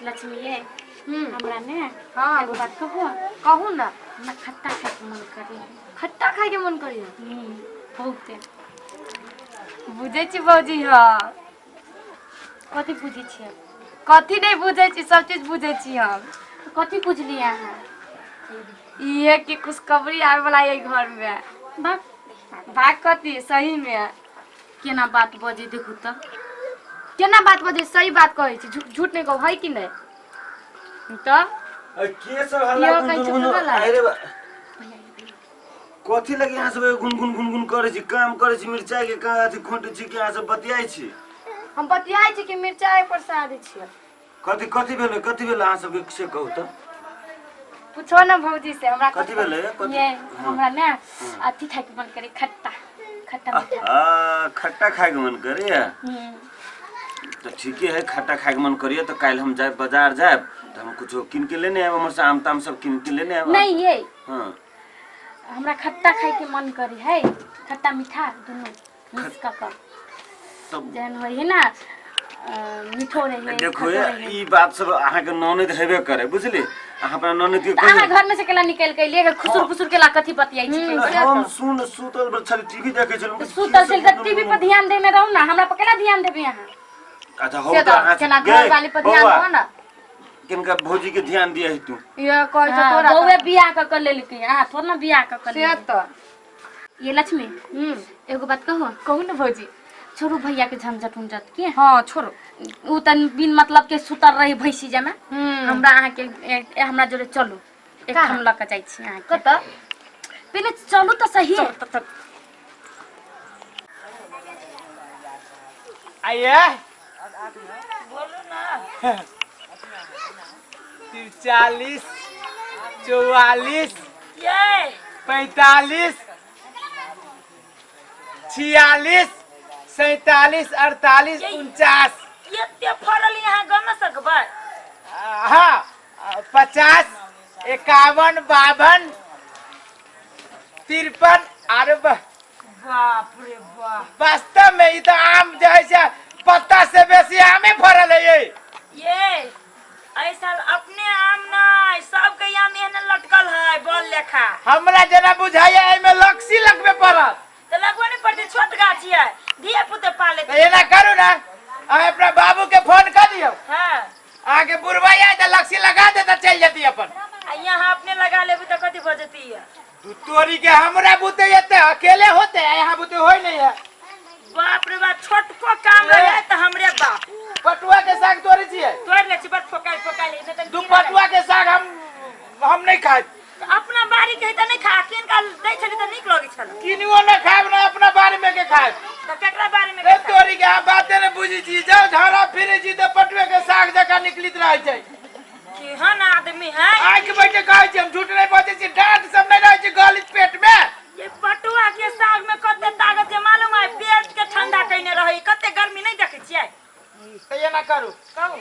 लक्ष्मी ये हमरा ने हाँ एगो बात कहू कहू ना। हमरा खट्टा खाइके मन करे। खट्टा खाइके मन करिए? बहुते। बुझै छी भौजी। हाँ। कथी बुझै छियै? कथी नहि बुझै छी, सब चीज बुझै छी हम। तऽ कथी बुझलियै अहाँ? इहे कि खुशखबरी आबे वाला है घर में। बाप भाग, कथी सही में। केना बात बजै देखू तऽ। केना बात बजै? सही बात कहै छी, झूठ नहि कहू, है कि नहि तऽ? अरे के सब हल्ला कियो गुन कहै गुन छै गुन सुनल है? अरे कथी लगे अहाँ सब गुन गुन गुन गुन करै छी? काम करै छी, मिरचाई के का अथी खोंटै छी कि अहाँ सब बतियाइ छी? हम बतियाइ छी कि मिरचाइ पर सारै छियै? कथी कथी भेलै, कथी भेलै अहाँ सबके से कहू तऽ। पूछो ना भौजी से हमरा। कथी भेलै, कथी? ये हमरा ने अथी खाइके मन करे, खट्टा खट्टा मीठा। आ खट्टा खाइके मन करैया? तऽ ठीके है, खट्टा खाइके मन करैया तऽ काल्हि हम जायब, बाजार जायब तऽ हम कुछो कीन के लेने आयब, हमर से आम ताम सब कीन के लेने आयब। नहीं ये हाँ। हमरा खट्टा खाइके मन करे है, खट्टा मीठा दुनू मिक्स कऽ कऽ। तब जेहन होइ है ना, मीठो रहे देखो खट्टो ये रहे। ई बात सब अहाँके ननद हेबे करे, बुझली? अहाँ अपना ननद के तऽ अहाँ कहियौ। घर में से केला निकलि के एलियै, खुसुर खुसुर केला कथी बतियाइ छी? हम सुन सुतल पर छली, टीवी देखै छलहुँ। तऽ सुतल छली तऽ टीवी पर ध्यान देने रहू ना, हमरा पर केना ध्यान देबै अहाँ? अच्छा हो से तऽ तऽ अहाँ केना गे, घर वाली पर ध्यान बौआ, दहो ना। किनका भौजी के ध्यान दिया है तू? ये कहै छै हाँ, तोरा। बौए बियाह कऽ के लेलकै, अहाँ थोड़ ना बियाह कऽ के से लेलियै। तऽ ये लक्ष्मी, एगो बात कहू? कहू ने भौजी। छोड़ू भैया के झंझट उंझट के। हाँ, छोड़ू। उ तऽ बिन मतलब के सुतल रही भैंसी जना। हमरा अहाँके हमरा जोरे चलू, एक ठाम लऽ के जाइ छी अहाँके। कतऽ? पहिले चलू तऽ सही। आइए 43, 44, 45, 46, 47, 48, 49। एते फड़ल यहाँ गम सकबै? हाँ, 50, 51, 52, 53 आरो बाप रे बाप! वास्तव में ई तऽ आम जे है से पत्ता से बेसी आमे फड़ल है ये। ये एहि साल अपने आम नहीं, सबके आम एहने लटकल है बल लेखा। हमरा जेना बुझाइया एहिमे लक्सी लगबे पड़त। तऽ लगबे नहीं पड़तै, छोट गाछ है, धिया पुते पाले। तऽ एना करू ने, अहाँ अपना बाबू के फोन कर दियौ। हाँ। अहाँके बुढ़वा आय तऽ लक्सी लगा दे तऽ चलि जेती अपन। आ यहाँ अपने लगा लेबी तऽ कथी भऽ जेती? तू तोरी के, हमरा बुते एते अकेले होते आ यहाँ बुते होय नहीं है। बाप रे बाप, छोटको काम रहे तऽ हमरे बाप। पटुआ के साग तोड़े छियै? तोड़ि लै छी, बड़ फोकाइ फोकाइ लै नहि। दू पटुआ के साग हम नहीं खाए। अपना बाड़ी के है तऽ नहि खा, कीन कऽ दै छली तऽ नीक लगै छल। किनुओ न खायब न अपना बाड़ी में के खायब। तऽ केकरा बाड़ी में ए के खायब? तोरी के, अहाँ बाते ने बुझी छी, जाउ झाड़ा फिरे छी तऽ पटुए के साग जकाँ निकलित रहै छै। केहन आदमी है! आँखि बैठे कहै छी, हम झूठ नहि बजै छी, डाँट सब नहि रहै छै गलित पेट में। ये पटुआ के साग में कते ताकत छै मालूम है? पेट के ठंडा कइने रहै। कते गर्मी नहीं देखै छियै? तऽ एना करू। कहू।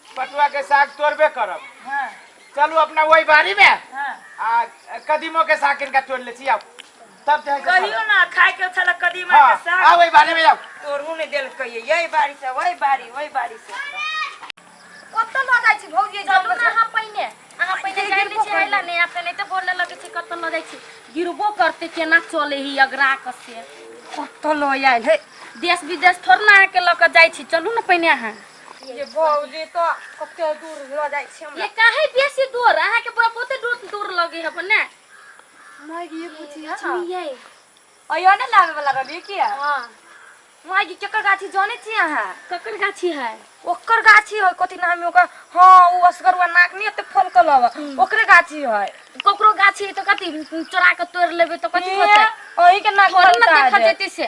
पटुआ के साग तोड़बे करब। हाँ। चलू अपना वही बाड़ी में। हाँ। आ कदीमो के साग किनका तोड़ ले छी, आउ तब जे है से। कहियो ना खाय के छल कदीमा हाँ। के साग। आउ वही बाड़ी में जाउ। तोड़ू नहीं देलकै, यही बाड़ी से वही बाड़ी, वही बाड़ी से। कतऽ लऽ जाइ छी भौजी? चलू ने अहाँ पहिने, अहाँ पहिने जाय दै छी अइला नहि, अपने नहि तऽ बोले लगै छी कतऽ लऽ जाइ छी, गिरबो करते। केना चले ही अगरा कऽ से? कतऽ लऽ आयल हे? देश विदेश थोड़ ना अहाँके लऽ कऽ जाइ छी। चलू ने पहिने अहाँ। ये भौजी, तऽ कते दूर लऽ जाइ छी हमरा? ये काहे बेसी दूर? अहाँके बहुते दूर दूर लगे हब ने। माय ये पूछी है। लक्ष्मी ये। अयो ने लाबे वाला रहली किया? हाँ। माय केकर गाछी जानै छी अहाँ? ककर गाछी है? ओकर गाछी है, कथी नाम है ओकर? हाँ, ओ असगरुआ नाक नहीं एते फलकल हवे, ओकरे गाछी है। ककरो गाछी है तऽ कथी, चोरा के तोड़ लेबै तऽ कथी होतै? अही के नाक थोड़े ने फलका देखल दे। जेतै से।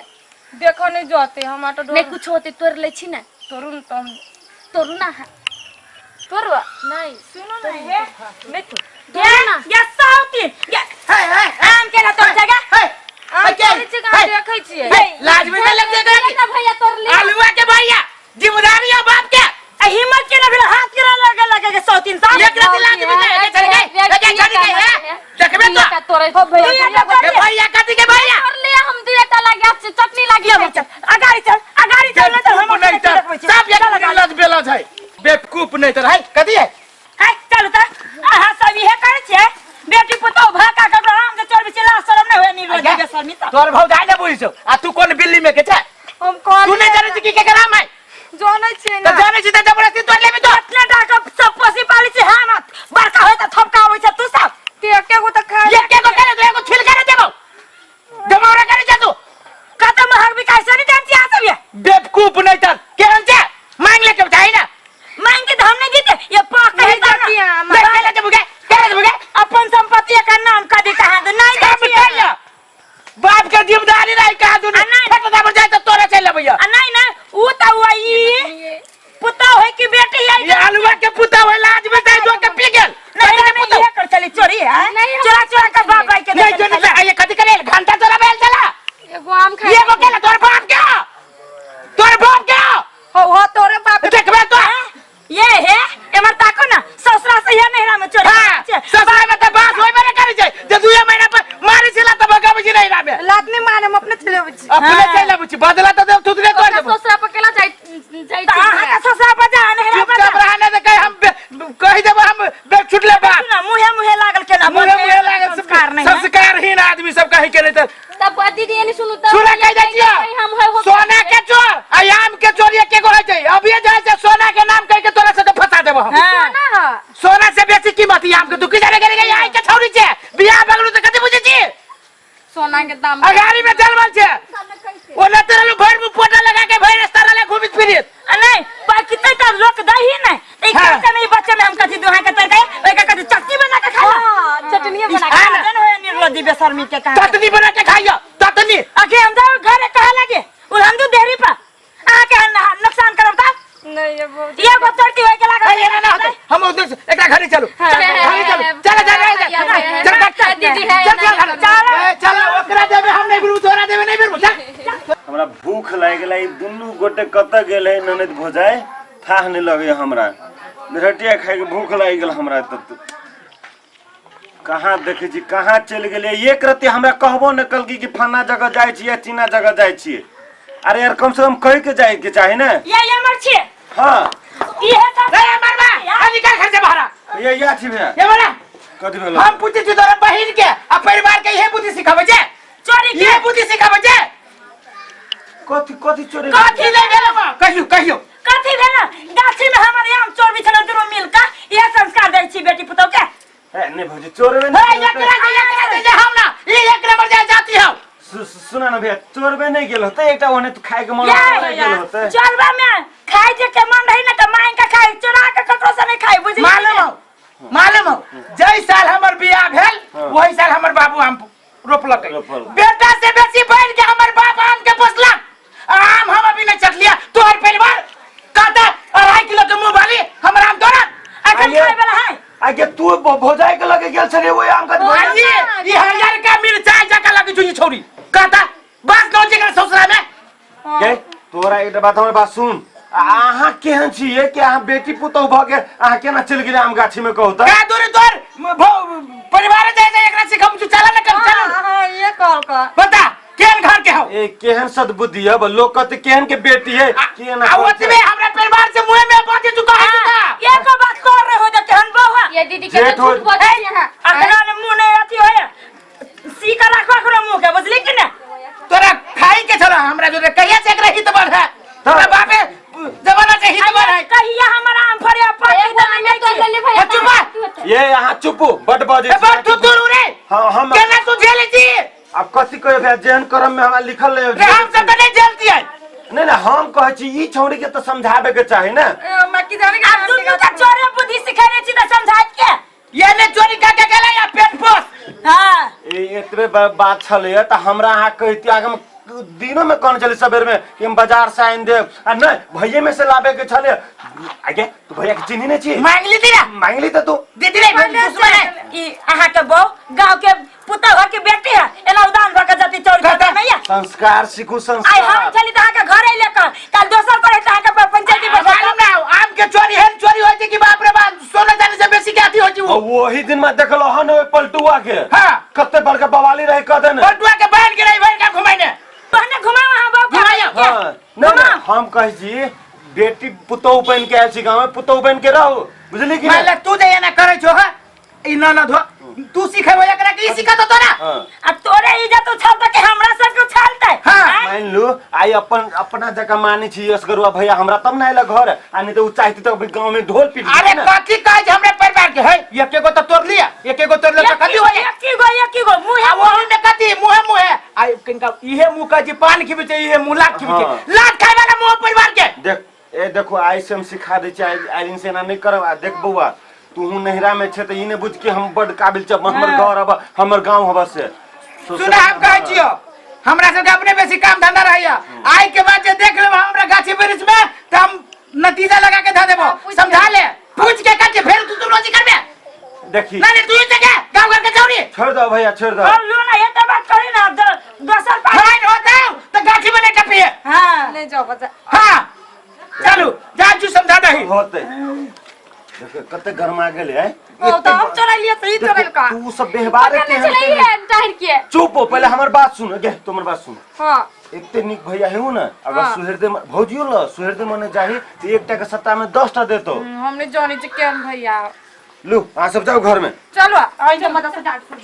देखऽ नहीं जते हमरा तो नहीं डर। कुछ होतै, तोड़ लै छी ने। तोड़ू ने तऽ हम तोड़ू ना अहाँ। तोड़ू। नहीं। सुनू ने हे, नहीं तो तोड़ू ना। ये साउती ये हे हे आम केना तोड़ जगह? हे आम हे, तोड़ै छी कहाँ देखै छियै? हे, लाज में नहीं लगते एकरा की? ना भैया, तोड़ ले। आलुआ के भैया जिम्मेदारी है बाप के। आ हिम्मत केना भेल, हाथ केना लगे लगे के सौतीन साहब? एक रति लाज में नहीं है, चल गए चल गए चल गए हे, देखबे तो। तोड़े हो भैया। हे भैया, कथी के भैया? तोड़ ले, हम दुएटा लागे चटनी लागी। चल अगाड़ी, चल अगाड़ी, चल, नहीं तो हम नहीं देखबै छी। सब एक लज बेलज है। बेवकूफ नहीं तर है कथी है है चलू त अहाँ सब इहे करै छियै बेटी पुतोह भऽ कऽ ककरो आम के चोर बिचला शरम नहि होय निर्लज्ज बेशर्मी सब तोर भौजाई ने बुझै छौ आ तू कोन बिल्ली में के छै हम कहलियै तू नहीं जानै छी की केकर आम है जानै छियै तऽ ना जानै छी तऽ जबरदस्ती तोड़ लेबी तो अपने डाक सब पोसी पाली छी हम बड़का होय तऽ थपका आबै छै तू सब ते एके गो तऽ खाय एके गो करे तू एगो छिलका ने देबौ जमावड़ा करे छै तू कते महग बिकाइ छै नहि जानै छी अहाँ सब ये बेवकूफ नहीं तर केहन छै मांग ले के चाही ना मांग के तऽ हम नहि जीते ये पाक नहीं कहे जाती हम। ले के ले देबू गे के ले देबू गे अपन संपत्ति एकर नाम कदी कहाँ दे नहीं काम दै छियै। करिया बाप के जिम्मेदारी नहीं कहा तू आ नहीं। फट दाबर जाए तो तोरा चल लेबैया आ नहीं नहीं ऊ तऽ वही पुतोह होय कि बेटी है ये आलुआ के पुता होय लाज में जाय दो के पी गेल नहीं कथी के नहीं पुतोह? ये कर चली चोरी है नहीं, हम चोरा चोरा के बाप भाई के नहीं देखे जो चली। ये कथी करे घंटा तोरा बेल चला एगो आम खाय ये को केला तोर बाप के तोर बाप के हो हो तोरे बाप देखबे तो ये है एमर ताको ना ससुरा से ये नहिरा में चोरी हां छे। ससुरा में त बास होइबे ने करे छै जे दुए महीना पर मारे छला त भगाबै छै नहीं रामे लात नहीं मारे हम अपने चले अबै छी अपने चल आबै छी बदला त देब थुतरे तोड़ ओकरा देबो ससुरा पर केना जाइ जाइ तऽ अहाँ के ससुरा बजा नहिरा बजा चुपचाप रहने दे कहीं हम कहि देबो हम बे छुटले बात सुना मुहे मुहे लागल केना मुहे मुहे लागल संस्कार नहीं है। संस्कारहीन आदमी सब कहि के नहीं त तब दीदी एनी सुनू तब सुना कहि दै छियै हम है हो सोना के चोर आ आम के चोर एके गो होइ छै अभिये जाइ छै सोना के नाम कहि के तोरा सबके फंसा देबो हम हाँ। सोना है सोना से बेसी कीमत ई आम के तू की जाने गेली आई के छौरी छै बियाह बगलू तऽ कथी बुझै छी सोना के दाम अगाड़ी में जलमल छै ओने तेरा लोग भरि मुँह पोटा लगा के भरि रास्ता रहले घूमित फिरित आ नहीं बाकी तो तो लोक दही नहीं ई हाँ। खर्चा में ई बच्चे में हम कथी दुहा के तर गए ओइ के कथी चटनी बना के खाला हाँ, चटनी बना हाँ ना। जन होय निर्लज्जी बेशर्मी के कहा चटनी बना के खाइयो चटनी अखे हम जाओ घरे कहा लगे उलहन दू देहरी पर अहाँ के नुकसान करब तब नहीं ये बहुत ये गो चोटी होय के लागल ए, एना ना होतै हम उधर से एकरा घरे चलू घरे चलू चल चल चल चल चल दीदी है चल चल चल। ए, चल ओकरा देबे हम नहीं बिरू तोरा देबे नहीं बिरू चल हमरा भूख लागि गेलै ई दुनू गोटे कतऽ गेल है ननद भौजाइ थाह नहि लगैए हमरा बेरहटिया खाइके भूख लागि गेल हमरा तऽ कहाँ देखै छी कहाँ चलि गेलियै एक रत्ती हमरा कहबो नहि कलकी कि फन्ना जगह जाइ छियै चिन्ना जगह जाइ छियै अरे यार कम से कम कहि के जाइके चाही ने ये ये मर छिए हाँ ये सब ए मरबा आ निकाल घर से बाहर ये या छी भैया ये बोला कथी भेलो हम पूछै छी तोरा बहिन के आ परिवार के इहे बुद्धि सिखाबै छै चोरी के इहे बुद्धि सिखाबै छै कथी कथी चोरी कथी नहि भेल बा कहियो कहियो कथी भेल गाछी में हमर आम चोर बिछल दुनू मिल के इहे संस्कार दै छी बेटी पुतौ के ए नहीं भौजी चोरबे ए नहीं एकरा दे एकरा दे जे हम ना ई एक नंबर जाय जाती हो सुना ना भैया चोरबे नहीं गेल होते एकटा ओने तू खाए के मन ये गेल होते चोरबा में खाए जे के मन रही ना त मांग के खाए चोरा के ककरो से नहीं खाए बुझली मालूम हो मालूम हो जै साल हमर बियाह भेल हाँ। वही साल हमर बाबू आम रोपलक रोपलक। बेटा से बेसी बन के हमर बाप आम के पोसलक आ आम हम अभी नहीं चखलिया तोहर परिवार कहता 2.5 किलो के मुंह वाली हमर आम तोरा अखन खाए वाला है आगे तू भौजाई के लगे गेल छले ओइ आम के आ ये हरियर का मिर्चाई जका लगी छौ ई छौरी कहता बस नौ जिगर ससुरा में के तोरा एकटा बात हमर बात सुन अहाँ केहन छियै कि अहाँ बेटी पुतहु भऽ गेल अहाँ केना चलि गेलियै आम गाछी में कहू तऽ का दूरी तोर परिवार जाय जाय एकरा सिखम चू चला न कर चल हाँ हाँ ये कॉल कर बता केहन घर के हो ए केहन सद्बुद्धि है लोग कहते केहन के बेटी है केहन आ ओतबे हमरा परिवार से मुंह में बाजे चुका है का एको बात कर रहे हो जे केहन बहुआ ये दीदी के जेठ हो- झूठ बोलै छी अहाँ अखना ने मुंह नहीं अथी होय सी के राखो अखनो मुंह के बुझली कि ने तोरा खाई के छला हमरा जो कहिया से एकरा हित बढ़ है तोरा बापे जमाना से हित बढ़ है कहिया हमर आम फरे पके एगो आम नहीं तोड़ लेली भैया ए, चुप बा। ये अहाँ चुपू बड बजै ए छी। बड़ तू दूर रे हाँ हम केना तू झेले छी आब कथी कहियो भैया जेहन कर्म में हमरा लिखल रहे रे हम सब त नहीं झेलती है नहीं नहीं हम कहै छी ई छौड़ी के तऽ समझाबे के चाही ने ए, मक्की जाने के अब दुनू के चोरे बुद्धि सिखेने छी त समझाइत के ये ने चोरी का के गेला या पेट पोस हां ए एतबे बात छलैया तऽ हमरा अहाँ कहितियै अहाँके हम दिनो में कहने छलियै सबेर में कि हम बाजार से आनि देब आ नहीं भैये में से लाबे के छलै आगे तू भैया के चिन्ही नहीं छी मांग ली तेरा मांग ली तऽ तू दीदी रे दुश्मन है ई अहाँ के बहू गांव के पुतहु के बेटी है एना उदान भऽ के जति चोर कतऽ? नहीं है संस्कार सीखू आइ संस्कार हम छली तऽ अहाँके घर अइले कऽ काल दोसर पर तऽ अहाँके पंचायती पर मालूम ना हो, आम के चोरी हेन चोरी होय छै कि बाप रे बाप सोना चांदी से बेसी के अथी होय छै और वो वही दिन में देखलो हन ओहि पलटुआ के हाँ। कते बड़का बवाली रहे कदन पलटुआ के बांध के रही भर का घुमाइने तहने घुमाओ अहाँ बहू के घुमाइयो। हाँ नहीं नहीं हम कहै छी बेटी पुतोहु बन के आयल छी गाँव में, पुतोहु बन के रहू, बुझली कि मान नहीं? ले तू जे एना करै छो हा ई ननद हो, तू सिखेबो एकरा कि ई सिखत तोरा? हाँ। आ तोरे इज्जत उछालतै कि हमरा सबके उछालतै? हाँ। मान लू आई अपन अपना जगह मानै छी असगरुआ भैया हमरा, तब ना अयला घर, आ नहीं तो उ चाहती तो अभी गाँव में ढोल पीट अरे देती ना। कथी कहै छै हमरा परिवार के है? एके गो तो तोड़ लिया, एके गो तोड़ लिया तो कथी हो जाए? एकी गो, एकी गो मुँह। आ ओहू में कथी मुहे मुहे आ किनका इहे मुंह कहै छै पान खिबै छै, इहे मुंह लात खिबै छै। हाँ। लात खाय वाला मुंह परिवार के। देख ए देखो, आइ से हम सिखा दै छी, आइ दिन से एना नहि करब। आ देख बौआ, तूहू नैहरा में छे तऽ ई नहि बुझ कि हम बड काबिल छ, हमर घर हब, हमर गाँव हब से। सुना, हम कहै छियो हमरा सबके अपने बेसी काम धंधा रहैया। आइ के बाद जे देख लेब हमरा गाछी वृक्ष में तऽ हम नतीजा लगा के धऽ देबो, समझा ले। पूछ के कथी फेर तू रोजी करबे? देखी नहीं नहीं, तू ही जगह गांव घर के चौरी छोड़ दो भैया, छोड़ दो। हम लो ना, ये तो बात करी ना, दोसर पास फाइन होता तो गाछी में नहीं टपिए। हाँ। नहीं जाओ बच्चा। हाँ चलू जा, तू समझा दही। होते देखो कते गरमा गेले है। ओ तो हम चोरा लिए तो ई चोरल का। तू सब व्यवहार पता के नहीं चलै है टायर के। चुप हो, पहले हमर बात सुन गे, तुमर बात सुन। हाँ। एते नीक भैया हेउ ना, अगर हाँ। सुहेरदे भौजियो ल सुहेरदे मने जाही तो एकटा के सट्टा में 10टा देतो। हमने जानी जे केहन भैया। लू अहाँ सब जाओ घर में। चलो आई जा, मदद से डांट सुन।